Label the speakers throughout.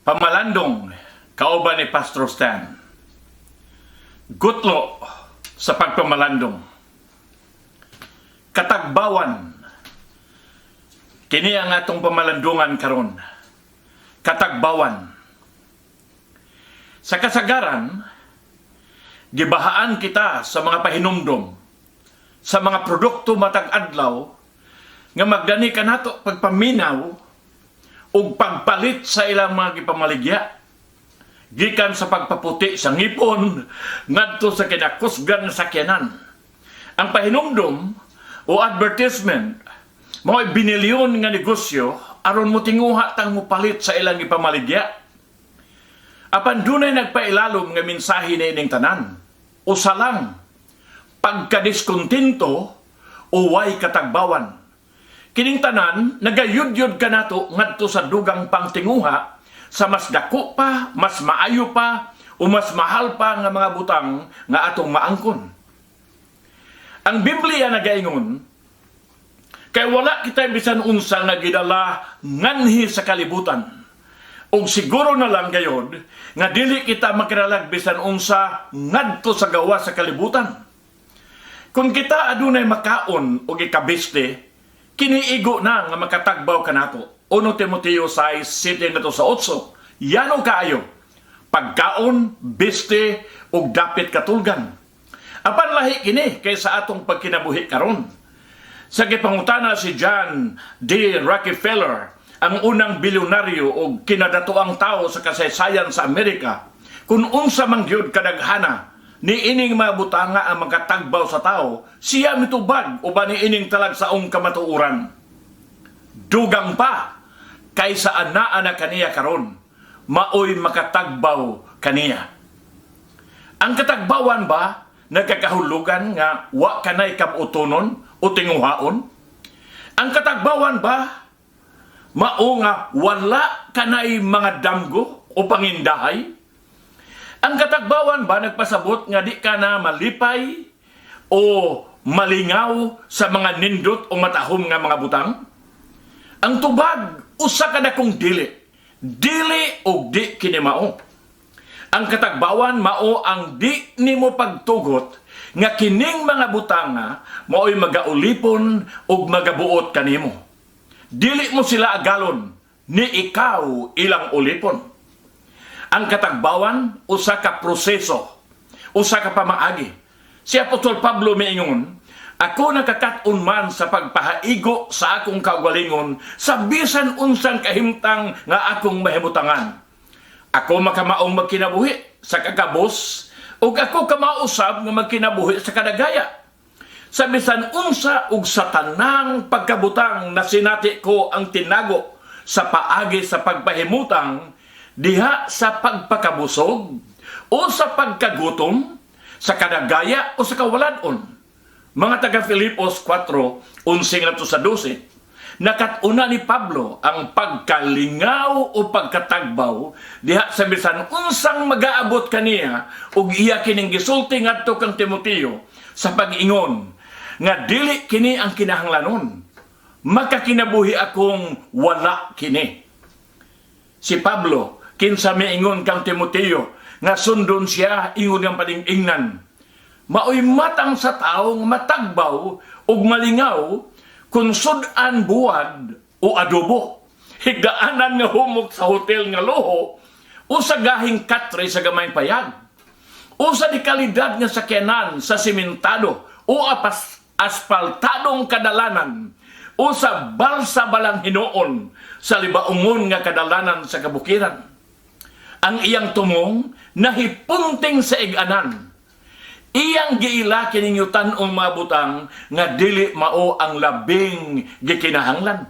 Speaker 1: Pamalandong kauban ni Pastor Stan. Gutlo sa pagpamalandong. Katagbawan. Kini ang atong pamalandungan karon. Katagbawan. Sa kasagaran, gibahaan kita sa mga pahinumdom, sa mga produkto matag adlaw nga magdani kanato pagpaminaw ug pagpalit sa ilang mga gipamaligya, gikan sa pagpaputi sa ngipon ngadto sa kinakusgan nga sakyanan. Ang pahinumdom o advertisement mao'y binilyon nga negosyo aron motinguha tang mopalit sa ilang gipamaligya. Apan dunay nagpailalom nga mensahe niining tanan. Usa lang: pagkadiskontento o way katagbawan. Kining tanan nagayudyod kanato ngadto sa dugang pangtinguha sa mas dako pa, mas maayo pa, o mas mahal pa nga mga butang nga atong maangkon. Ang Biblia nagaingon, "Kay wala kita bisan unsa nga gidala nganhi sa kalibutan. Ug siguro na lang gayod nga dili kita makiralag bisan unsa ngadto sa gawas sa kalibutan." Kung kita adunay makaon og ikabiste, kini igo na nga makatagbaw kanato. 1 Timoteo 6, 7 ngadto sa 8. Yano kaayo. Pagkaon, biste, ug dapit katulgan. Apan lahi kini kaysa atong pagkinabuhi karon. Sa gipangutana si John D. Rockefeller, ang unang bilyonaryo o kinadatoang tao sa kasaysayan sa Amerika, kung unsa man gyud kadaghana ni ining mga butanga ang makatagbaw sa tao, siya mitubag uban ni ining talagsaong kamatuoran: "Dugang pa kaysa anaa na kaniya karon maoy makatagbaw kaniya." Ang katagbawan ba nagkakahulugan nga wa kanay kabutonon o tinguhaon? Ang katagbawan ba mao nga wala kanay mga damgo o pangindahay? Ang katagbawan ba nagpasabot nga di ka na malipay o malingaw sa mga nindot o matahom nga mga butang? Ang tubag, usa ka dakong dili. Dili o di kini mao. Ang katagbawan mao ang di nimo pagtugot nga kining mga butanga mao'y magaulipon ug magabuot kanimo. Dili mo sila agalon ni ikaw ilang ulipon. Ang katagbawan, usa ka proseso, usa ka pamaagi. Si Apostol Pablo miingon, "Ako nakakat-on man sa pagpahaigo sa akong kaugalingon sa bisan unsang kahimtang nga akong mahimutangan. Ako makamaong magkinabuhi sa kakabos ug ako kamao usab nga magkinabuhi sa kadagaya. Sa bisan unsa ug sa tanang pagkabutang nasinati ko ang tinago sa paagi sa pagpahimutang diha sa pagpakabusog o sa pagkagutom, sa kadagaya o sa kawaladon." Mga taga Filipos 4, 11 ngadto sa 12. Nakat-una ni Pablo ang pagkalingaw o pagkatagbaw diha sa bisan unsang magaabot kaniya ug iya kining gisulti ngadto kang Timoteo sa pag-ingon nga dili kini ang kinahanglanon. Makakinabuhi akong wala kini. Si Pablo, kinsa miingon kang Timoteo nga sundon siya ingon nga paningingnan, maoy matang sa taong matagbaw ug malingaw kung sud-an buwad o adobo, higdaanan nga humok sa hotel nga loho o sa gahing katre sa gamayng payag, o sa dekalidad nga sakyanan sa simentado o apas aspaltadong kadalanan, o sa balsa balang hinuon sa libaungon nga kadalanan sa kabukiran. Ang iyang tumong nahipunting sa ig-anan. Iyang giila kining yutan-ong mga butang nga dili mao ang labing gikinahanglan.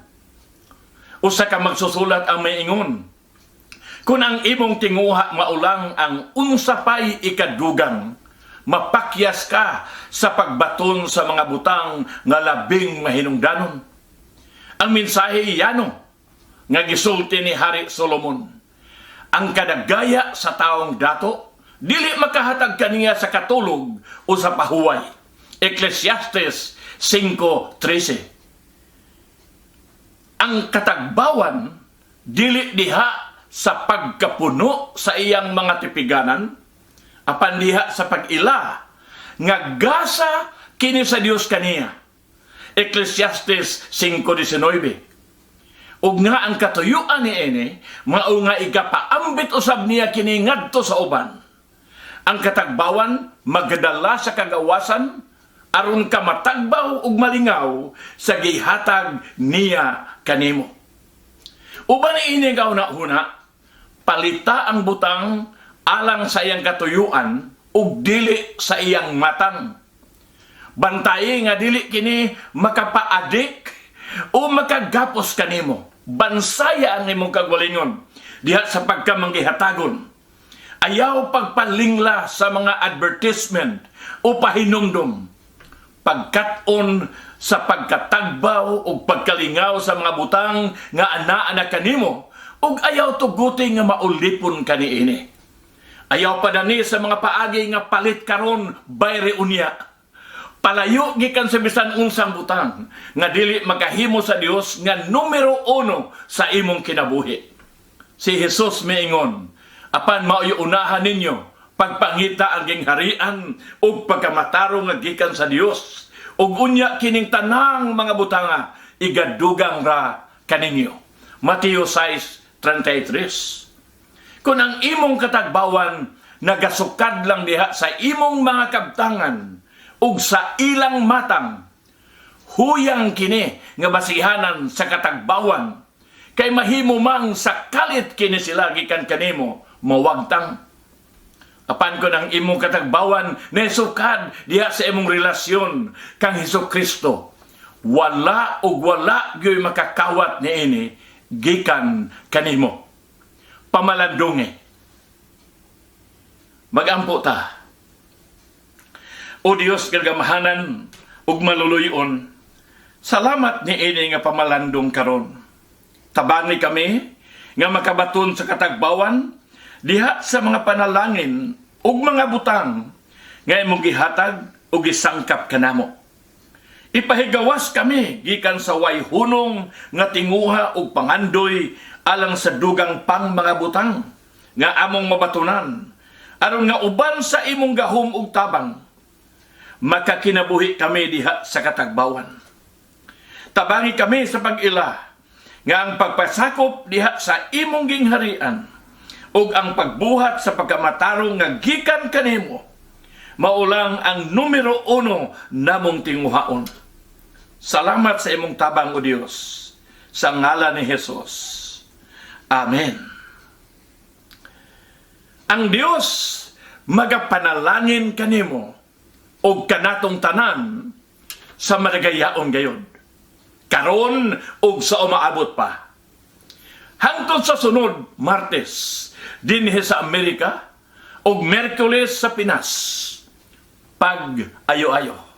Speaker 1: Usa ka magsusulat ang maingon, "Kung ang imong tinguha mao lang ang unsa pay ikadugang, mapakyas ka sa pagbaton sa mga butang nga labing mahinungdanon." Ang mensahe yano nga gisulti ni Hari Solomon: "Ang kadagaya sa taong dato dili makahatag kaniya sa katulog o sa pahuway." Ecclesiastes 5:13. Ang katagbawan dili diha sa pagkapuno sa iyang mga tipiganan, apan diha sa pag-ila nga gasa kini sa Dios kaniya. Ecclesiastes 5:19. Ug nga ang katuyuan niini mao nga igapaambit usab niya kini ngadto sa uban. Ang katagbawan magadala sa kagawasan aron ka matagbaw ug malingaw sa gihatag niya kanimo. Uban niini nga huna, palita ang butang alang sa iyang katuyuan ug dili sa iyang matang. Bantayi nga dili kini makapaadik o makagapos kanimo. Bansaya ang imong kagwalingon diha sa pagkamanggihatagon. Ayaw pagpalingla sa mga advertisement o pahinumdum. Pagkat-on sa pagkatagbaw o pagkalingaw sa mga butang nga anaa na kanimo ug ayaw tuguti nga maulipon kaniini. Ayaw padani sa mga paagi nga palit karon, bayri unya. Palayo gikan sa bisan unsang butang nga dili makahimo sa Dios nga numero uno sa imong kinabuhi. Si Jesus miingon, "Apan mao'y unahan ninyo pagpangita ang gingharian ug pagkamatarong nga gikan sa Dios, ug unya kining tanang mga butanga igadugang ra kaninyo." Mateo 6:33. Kung ang imong katagbawan nagasukad lang diha sa imong mga kabtangan ug sa ilang matang, huyang kini nga basihanan sa katagbawan, kay mahimo mang sa kalit kini sila gikan kanimo mawagtang. Apan kon ang imong katagbawan nesukad diha sa imong relasyon kang Hesus Kristo, wala ug wala gyoy makakawat niini gikan kanimo. Pamalandungi. Magampo ta. O Dios kagamhanan ug maluluyon, salamat niini nga pamalandong karon. Tabangi kami nga makabaton sa katagbawan diha sa mga panalangin ug mga butang nga imong gihatag ug gisangkap kanamo. Ipahigawas kami gikan sa way hunong nga tinguha ug pangandoy alang sa dugang pang mga butang nga among mabatunan, aron nga uban sa imong gahom ug tabang makakinabuhi kami diha sa katagbawan. Tabangi kami sa pag-ila nga ang pagpasakop diha sa imong gingharian ug ang pagbuhat sa pagkamatarong nga gikan kanimo mao lang ang numero uno namong tinguhaon. Salamat sa imong tabang, O Dios, sa ngalan ni Jesus. Amen. Ang Dios magapanalangin kanimo ug kanatong tanan sa madagayaon gayod, karon ug sa umaabot pa. Hangtod sa sunod Martes dinhi sa Amerika ug Miyerkules sa Pinas. Pag ayo-ayo.